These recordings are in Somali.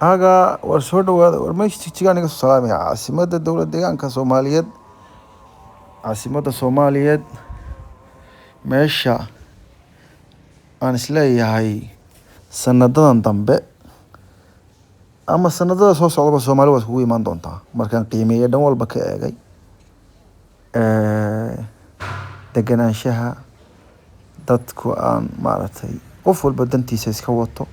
Aga war soo dhawaada, war meesha Jigjigaan iga soo salaamaya, caasimadda dowlad deegaanka Soomaaliyeed, caasimadda Soomaaliyeed, meesha aan isleeyahay sanadadan dambe ama sanadada soo socdaba Soomaali waa iskugu imaan doontaa. Markaan qiimeeyay dhan walba ka eegay deganaanshaha dadku, aan maaragtay qof walba dantiisa iska wato.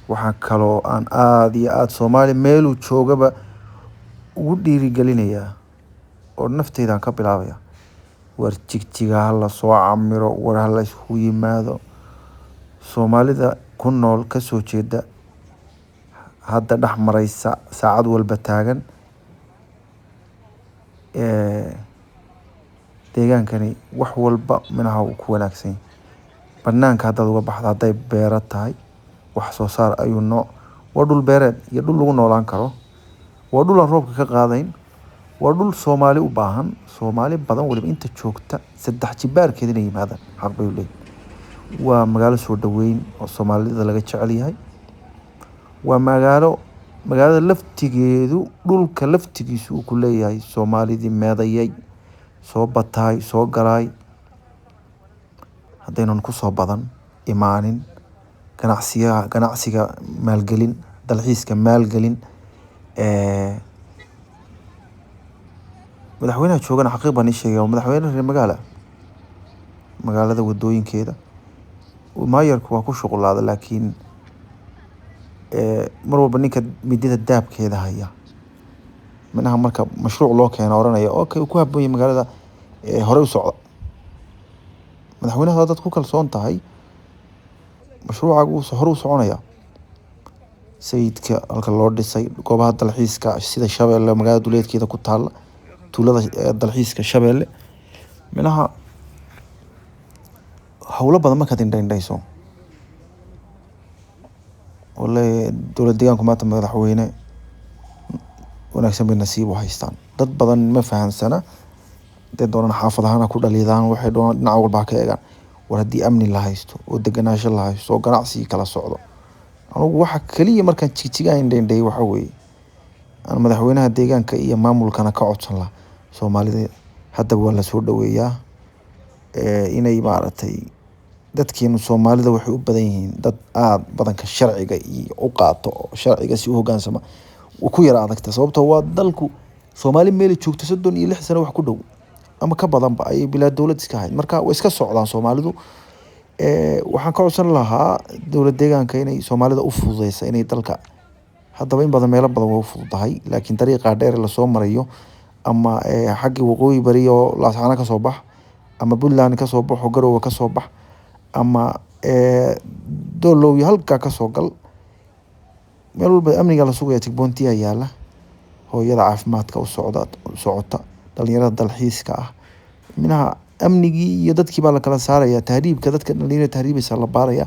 Waxaa kaloo aan aada iyo aada Soomaali meeluu joogaba ugu dhiirigelinayaa oo nafteydaan ka bilaabaya: war Jigjiga ha la soo camiro, war ha la iskugu yimaado. Soomaalida ku nool, ka soo jeeda, hadda dhex maraysa, saacad walba taagan deegaankani, wax walba minaha uu ku wanaagsan yahay. Banaanka haddaad uga baxdo, hadday beero tahay, wax soo saar ayuu nooc, waa dhul beereed iyo dhul lagu noolaan karo, waa dhul aan roobka ka qaadayn, waa dhul Soomaali u baahan. Soomaali badan waliba inta joogta saddex jibaarkeed inay yimaadaan xaq bay u leeyihin. Waa magaalo soo dhaweyn oo Soomaalida laga jecel yahay. Waa magaalo, magaalada laftigeedu, dhulka laftigiisu uu ku leeyahay Soomaalidii meedayay, soo bataay, soo galaay. Haddaynan kusoo badan imaanin, ganacsiga, ganacsiga maalgelin, dalxiiska maalgelin. Madaxweynaha joogana, xaqiiq baan ii sheegaya, waa madaxweyne reer magaala. Magaalada wadooyinkeeda maayarku waa ku shuqulaada, laakiin mar walba ninka midida daabkeeda haya minaha marka mashruuc loo keeno oranaya, okay, uu ku habboon yahay magaalada, horey u socda. Madaxweynaha haddaad ku kalsoon tahay, mashruucaagu wuu hore u soconaya. Sayidka halka loo dhisay, goobaha dalxiiska sida Shabeelle, magaalada duleedkeeda ku taalla, tuulada dalxiiska Shabeelle, minaha howlo badan markaad indha indhayso, wallahi dowlad deegaanku maanta madaxweyne wanaagsan bay nasiib u haystaan. Dad badan ma fahansana, hadday doonaan xaafad ahaan ha ku dhaliidaan, waxay doonaan dhinac walba ha ka eegaan. War haddii amni la haysto oo deganaansho la haysto oo ganacsi kala socdo, anugu waxa keliya markaan Jigjigaha indha indheeyay waxa weeye aan madaxweynaha deegaanka iyo maamulkana ka codsan lahaa: Soomaalida haddaba waa lasoo dhaweeyaa, inay maaragtay dadkeenu Soomaalida waxay u badan yihiin dad aada badanka sharciga iyo u qaato oo sharciga si u hogaansama ku yara adagta, sababtoo waa dalku Soomaali meelay joogto 36 sano wax ku dhow ama ka badanba ayay bilaa dowlad iska ahayd. Marka way iska socdaan Soomaalidu. Waxaan ka codsan lahaa dowlad deegaanka inay Soomaalida u fududeysa inay dalka. Haddaba in badan, meelo badan waa u fududahay, laakiin dariiqa dheer lasoo marayo ama xaggii waqooyi bari oo Laascaano ka soo bax, ama Puntland ka soo baxo, Garowe ka soo bax, ama Doolow iyo halkaa ka soo gal, meel walba amniga la sugaya, checkpointiya yaala. Hooyada caafimaadka u socda, u socota, dhalinyarada dalxiiska ah, minaha amnigii iyo dadkii baa la kala saaraya. Tahriibka dadka dhalinyarada tahriibaysa la baaraya.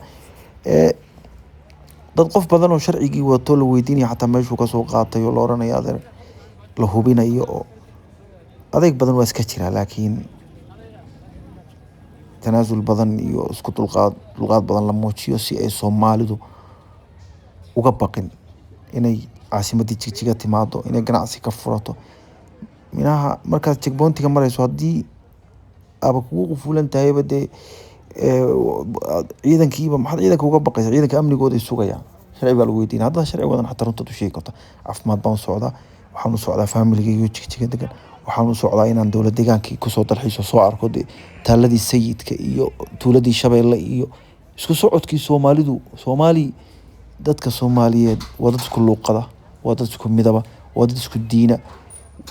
Dad qof badan oo sharcigii wato la weydiinaya xataa meeshuu kasoo qaatay oo la oranaya adeer, la hubinayo, oo adeeg badan waa iska jiraa, laakiin tanaasul badan iyo isku dulqaad, dulqaad badan la muujiyo si ay Soomaalidu uga baqin inay caasimadii Jigjiga timaado, inay ganacsi ka furato. Minaha markaad checkpointiga marayso, haddii aaba kugu qufulan tahayba dee ciidankiiba maxaad ciidanka uga baqaysa? Ciidanka amnigooda ay sugayaan, sharci baa lagu weydiinaya. Haddaad sharci wadan xataa runtaad u sheegi karta: caafimaad baan u socdaa, waxaan u socdaa familigayga Jigjiga degan, waxaan u socdaa inaan dowlad deegaankii kusoo dalxiiso, soo arko dee taaladii Sayidka iyo tuuladii Shabeelle iyo isku socodkii Soomaalidu. Soomaali, dadka Soomaaliyeed waa dad isku luuqada, waa dad isku midaba, waa dad isku diina.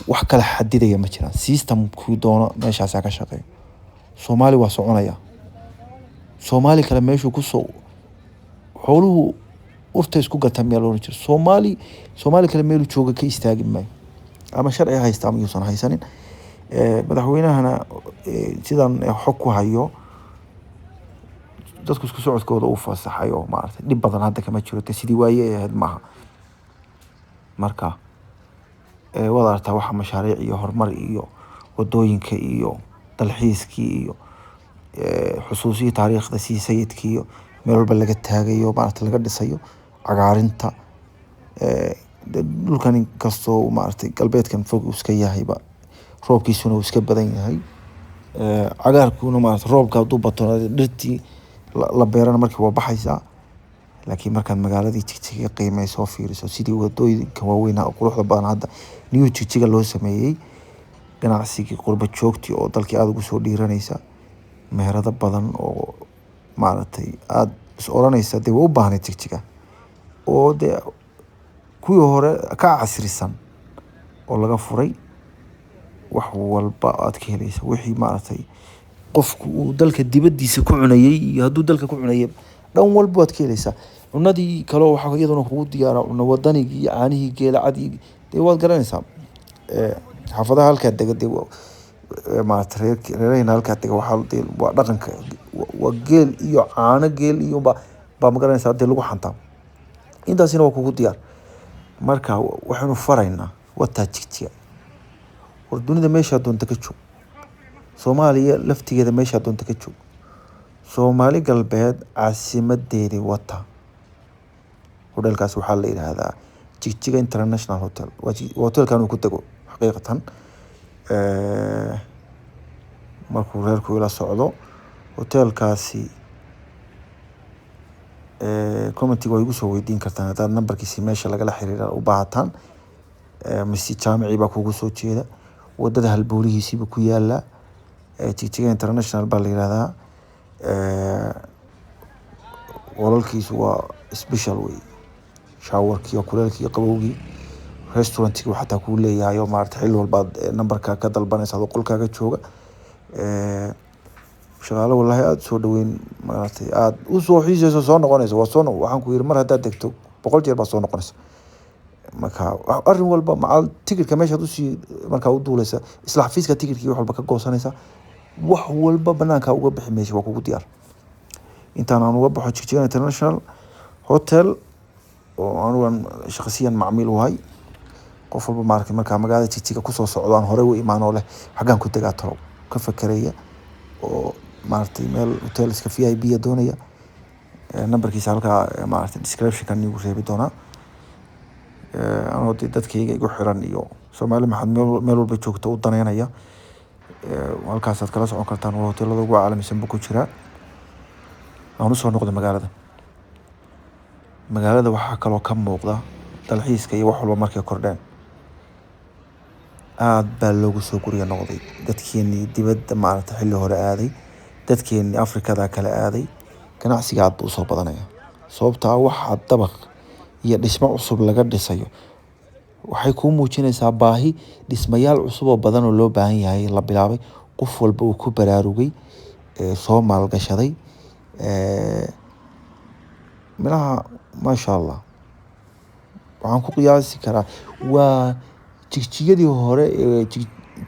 Wax kala xadidaya ma jiraan. Systemkuu doono meeshaasaa ka shaqeeyo. Soomaali waa soconaya, Soomaali kale meeshuu kusoo xooluhu urta isku gataan meel oran jiro. Soomaali, Soomaali kale meeluu jooga ka istaagi maayo, ama sharci haysta ama yuusan haysanin. Madaxweynahana sidaan xog ku hayo, dadku isku socodkooda uu fasaxay oo maaragtay dhib badan hadda kama jiro. Dee sidii waaye ay ahayd maaha. Marka waad aragtaa waxa mashaariic iyo horumar iyo wadooyinka iyo dalxiiskii iyo xusuusihii taariikhda sidii Sayidkii iyo meel walba laga taagayo, maaragtay laga dhisayo cagaarinta. Dhulkan inkastoo maaragtay galbeedkan fog uu iska yahayba, roobkiisuna uu iska badan yahay. Cagaarkuna maaragtay roobka hadduu bato dhirtii la beerana markii waa baxaysaa. Laakiin markaad magaaladii Jigjiga qiimeyso oo fiiriso sidii wadooyinka waaweyn oo quruxda badan hadda New Jigjiga loo sameeyey, ganacsigii qurba joogtii oo dalkii aada ugu soo dhiiranaysa, meherado badan oo maaragtay aada is oranaysa dee waa u baahnayd Jigjiga oo dee kuwii hore ka casrisan oo laga furay, wax walba aad ka helaysa wixii maaragtay qofku uu dalka dibadiisa ku cunayey iyo hadduu dalka ku cunayey dhan walba waad ka helaysaa. Cunadii kale waxaa iyaduna kugu diyaara cunno wadanigii iyo caanihii geela cadi dee waad garanaysaa. Xaafadaha halkaa dega dee maaragtay reerahayna halkaa dega waxaa dee waa dhaqanka waa geel iyo caano geel iyo baa ma garanaysaa dee lagu xantaa. Intaasina waa kugu diyaar. Marka waxaynu faraynaa wataa Jigjiga. War dunida meeshaa doonta ka joog, Soomaaliya laftigeeda meeshaa doonta ka joog, Soomaali galbeed caasimadeedii wata. Hotelkaas waxaa la yidhaahdaa Jigjiga International Hotel. Waa hotelkan uu ku dego xaqiiqatan. Markuu reerku ila socdo hotelkaasi, commentiga waa igu soo weydiin kartaan haddaad nambarkiisi meesha lagala xiriira u baahataan. Mise jaamicii baa kugu soo jeeda, wadada halboolihiisiiba ku yaala. Jigjiga International baa la yidhaahdaa. Qolalkiisu waa special wey, showerkii iyo kuleelkii iyo qabowgii, restaurantkii xataa kuu leeyahay oo maaragtay xilli walbaad nambarka ka dalbanaysa adoo qolkaaga jooga. Shaqaale wallahi aada soo dhaweyn maaragtay aada u soo xiisayso soo noqonayso waa soo waxaan ku yiri mar haddaad degto 100 jeer baa soo noqonaysa. Marka arrin walba macal tikidhka meeshaad usii markaa u duuleysa isla xafiiska tikidhkii wax walba ka goosanaysa, wax walba banaanka uga bixi maysa, waa kugu diyaar. Intaan aan uga baxo Jigjiga International Hotel oo anugan shaqsiyan macmiil u ahay, qof walba maaragtay markaa magaalada Jigjiga kusoo socdo aan horey u imaan oo leh xaggaan ku degaa talow ka fekeraya oo maaragtay meel hotel iska VIP doonaya, nambarkiisa halkaa maaragtay description-kan igu reebi doonaa. Anoo dee dadkayga igu xiran iyo Soomaali maxaad meel walba joogta u daneynaya, halkaasaad kala socon kartaan. Waa hoteelada ugu caalamisan buu ku jiraa. Aan usoo noqday magaalada. Magaalada waxaa kaloo ka muuqda dalxiiska iyo wax walba markay kordheen aad baa loogu soo gurya noqday. Dadkeenii dibadda maaragtay xilli hore aaday, dadkeenii Afrikada kale aaday, ganacsiga aad buu usoo badanaya. Sababtoo ah waxaa dabaq iyo dhismo cusub laga dhisayo waxay kuu muujinaysaa baahi dhismayaal cusub oo badan oo loo baahan yahay la bilaabay, qof walba uu ku baraarugay, soo maalgashaday. Meelaha maasha Allah waxaan ku qiyaasi karaa waa Jigjigadii hore ee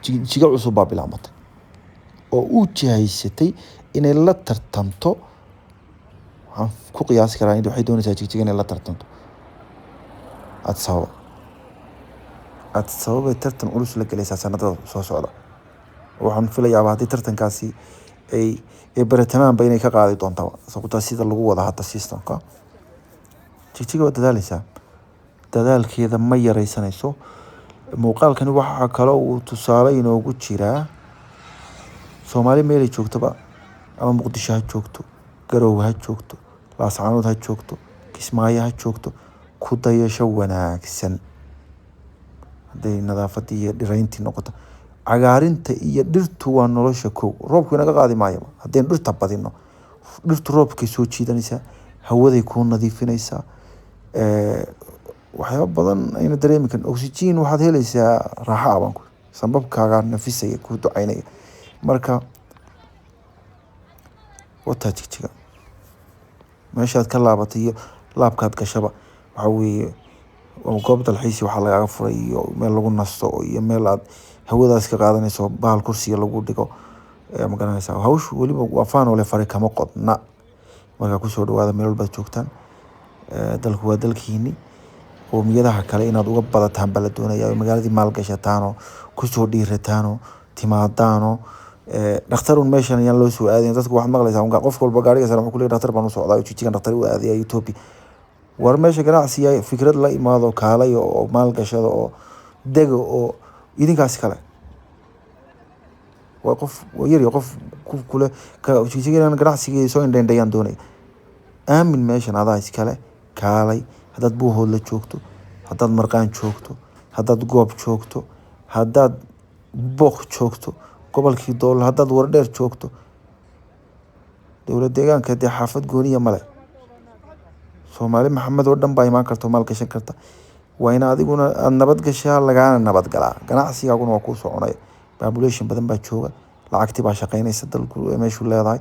Jigjiga cusub baa bilaabmatay oo u jihaysatay inay la tartanto. Waxaan ku qiyaasi karaa in waxay doonaysaa Jigjiga inay la tartanto Addis Ababa. Addis Ababa tartan culus la gelaysaa sanadada soo socda. Waxaan filayaaba haddii tartankaasi ay baratamaanba inay ka qaadi doontaba, sababtaa sida lagu wada hadda systemka. Jigjiga waa dadaaleysaa, dadaalkeeda ma yareysanayso. Muuqaalkani waxaa kaloo uu tusaale inoogu jiraa Soomaali meelay joogtaba, ama Muqdisho ha joogto, Garowe ha joogto, Laascaanood ha joogto, Kismaayo ha joogto, ku dayasho wanaagsan. Hadday nadaafadii iyo dhirayntii noqoto, cagaarinta iyo dhirtu waa nolosha kow. Roobku inaga qaadi maayo haddaynu dhirta badino. Dhirtu roobkay soo jiidanaysaa, hawaday kuu nadiifinaysaa, waxyaabo badan ayna dareemi karin. Oxygen waxaad helaysaa raaxo ah baan ku sambabkaaga nafisaya kuu ducaynaya. Marka wataa Jigjiga meeshaad ka laabatay iyo laabkaad gashaba waxaa weeye goob dalxiis waxaa lagaaga furay iyo meel lagu nasto iyo meel aad hawadaas ka qaadanayso, bahal kursiga lagu dhigo, ma garanaysaa. Hawshu weliba waa faan oo leh fari kama qodna. Markaa kusoo dhawaada meel walbaad joogtaan. Dalku waa dalkiini, qoomiyadaha kale inaad uga badataan baa la doonayaa, magaaladii maalgashataan oo kusoo dhiirataan oo timaadaan oo dhakhtar un meeshan ayaan loo soo aadayn. Dadku waxaad maqlaysaa qof walba gaariga saaran wuxuu ku leeyahay dhakhtar baan u socdaa oo Jigjigan dhakhtar u aadaya Ethiopia. War meesha ganacsiga fikrad la imaado, kaalay oo maalgashada oo dega oo idinkaas kale. Waa qof waa yar qof kule ka ganacsiga soo indhendhayaan doonaya. Aamin, meeshan adaa iskale, kaalay. Haddaad Buuhoodla joogto, haddaad Marqaan joogto, haddaad Goob joogto, haddaad Booq joogto, gobolkii Doolo, haddaad Wardheer joogto, dowlad deegaanka dee xaafad gooniya male. Soomaali Maxamed oo dhan baa imaan karta oo maal gashan karta. Waa in adiguna aada nabad gashaa, lagaana nabad galaa, ganacsigaaguna waa kuu soconaya. Population badan baa jooga, lacagtii baa shaqeynaysa, dalku meeshuu leedahay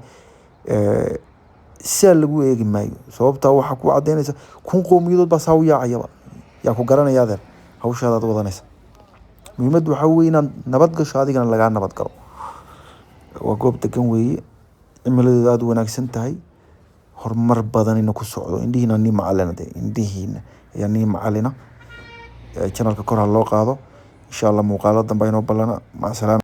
sidaa lagu eegi maayo. Sababtaa waxaa ku cadaynaysa 1000 qowmiyadood baa saa u yaacayaba. Yaa ku garanaya adeer? Hawshaadaad wadanaysa. Muhiimaddu waxaa weye inaad nabad gasho, adigana lagaa nabad galo. Waa goob degan weeye, cimiladeedu aada u wanaagsan tahay, horumar badanina ku socdo. Indhihiina nii macalina dee, indhihiina ayaa nii macalina. Channelka kor ha loo qaado, insha Allah. Muuqaalo dambe inoo ballana. Maca salaama.